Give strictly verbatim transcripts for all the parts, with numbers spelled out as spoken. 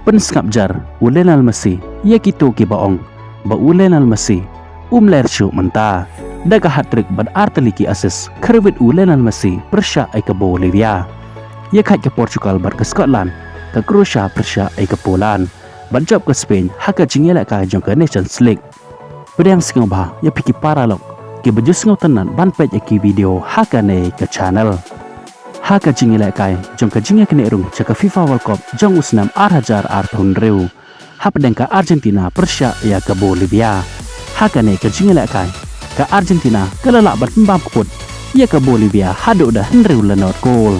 Pynsngap jar u Lionel Messi ïa kito kiba ong ba u Lionel Messi um ler shuh mynta. Da ka hat-trick bad ar tylli ki assist, kyrwit u Lionel Messi pyrshah ïa ka Bolivia. Ïa kheit ka Portugal bad ka Scotland, ka Croatia pyrshah ïa ka Poland, bad jop ka Spain ha ka jingïalehkai jong ka Nations League. Pdiang sngewbha ïa phi ki paralok kiba ju sngewtynnat ban peit ïa ki video ha kane ka channel. Ha ka jingïalehkai jong ka jingïaknieh rung sha ka FIFA World Cup jong u snem ar hajar arphew hynriew, hapdeng ka Argentina pyrshah ïa ka Bolivia. Ha kane ka jingïalehkai, ka Argentina ka la lah ban pynbam kput ïa ka Bolivia haduh da hynriew la nod kol.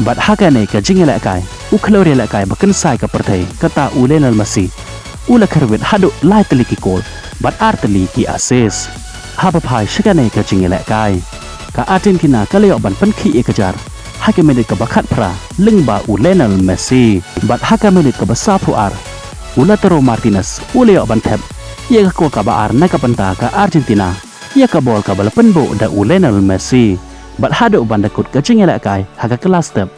Bad ha kane ka jingïalehkai, u khlawrieh lehkai ba kynsai ka pyrthei, kata u Lionel Messi, u la kyrwit haduh lai tylli ki kol bad ar tylli ki assist. Haba phai sha kane ka jingïalehkai, ka Argentina ka la ïoh ban pynkhih ïa ka jar ha ka minit kaba khatphra lyngba u Lionel Messi. Bad ha ka minit kaba saphew ar, u Lautaro Martinez u la ïoh ban thep ïa ka kol kaba ar na ka bynta ka Argentina ïa ka bol kaba la pynbuh da u Lionel Messi. Bad haduh ban da kut ka jingïalehkai ha ka kylla step,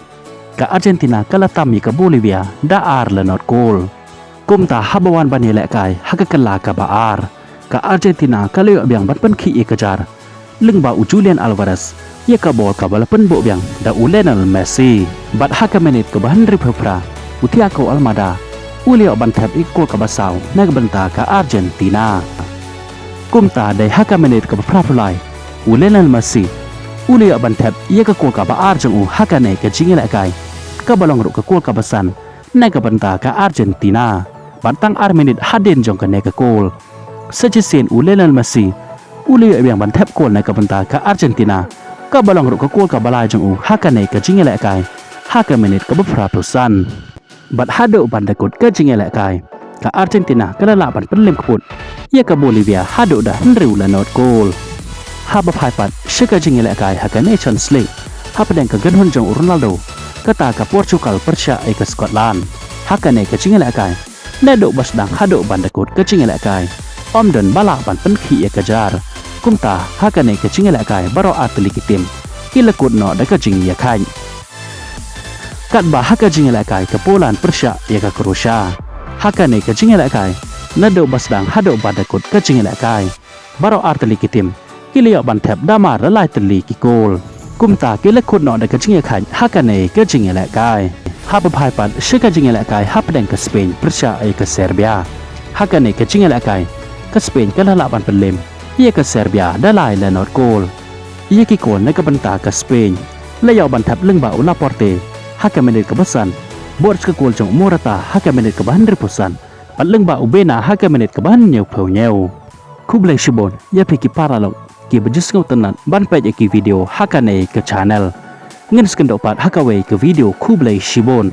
ka Argentina ka la tam ïa ka Bolivia da ar la nod kol. Kumta haba wan ban ïalehkai ha ka kylla kaba ar, ka Argentina ka la ïoh biang ban pynkhih ïa ka jar lyngba u Julian Alvarez ïa ka bol kaba la pynbuh biang da u Lionel Messi. Bad ha ka minit kaba hynriewphew phra, u Thiago Almada u la ïoh ban thep ïa ka kol kaba saw na ka bynta ka Argentina. Kumta dei ha ka minit kaba phraphew lai, u Lionel Messi u la ïoh ban thep ïa ka kol kaba ar jong u ha kane ka jingïalehkai, kaba long ruh ka kol kaba san na ka bynta ka Argentina. Bad tang ar minit hadien jong kane ka kol, sa shisien u Lionel Messi u la ïoh biang ban thep kol na ka bynta ka Argentina, kaba long ruh ka kol kaba lai jong u ha kane ka jingïalehkai, ha ka minit kaba phraphew san. Bad haduh ban da kut ka jingïalehkai, ka Argentina ka la lah ban pynlem kput ïa ka Bolivia haduh da hynriew la nod kol. Haba phai pat sha ka jingïalehkai ha ka Nations League hapdeng ka kynhun jong u Ronaldo, kata ka Portugal pyrshah ïa ka Scotland. Ha kane ka jingïalehkai, naduh ba sdang haduh ban da kut ka jingïalehkai, ym don ba lah ban pynkhih ïa ka jar. Kumta ha kane ka jingïalehkai baroh ar tylli ki tim ki la kut noh da ka jingïakhaid. Katba ha ka jingïalehkai ka Poland pyrshah ïa ka Croatia. Ha kane ka jingïalehkai, naduh ba sdang haduh ba da kut ka jingïalehkai, baroh ar tylli ki tim ki la ïoh ban thep da mar la lai tylli ki kol. Kumta ki la kut noh da ka jingïakhaid ha kane ka jingïalehkai. Haba phai pat sha ka jingïalehkai hapdeng ka Spain pyrshah ïa ka Serbia, ha kane ka jingïalehkai, ka Spain ka la lah ban pynlem ïa ka Serbia da lai la nod kol. Ïa ki kol na ka bynta ka Spain la ïoh ban thep lyngba u Laporte ha ka minit kaba san, bad ka kol jong u Morata ha ka minit kaba hynriewphew san, bad lyngba u Bena ha ka minit kaba hynñiewphew hynñiew. Khublei shibun ïa phi ki paralok kiba ju sngewtynnat ban peit ïa ki video ha kane ka channel. Ngin sa ïakynduh pat ha kawei ka video, khublei shibun.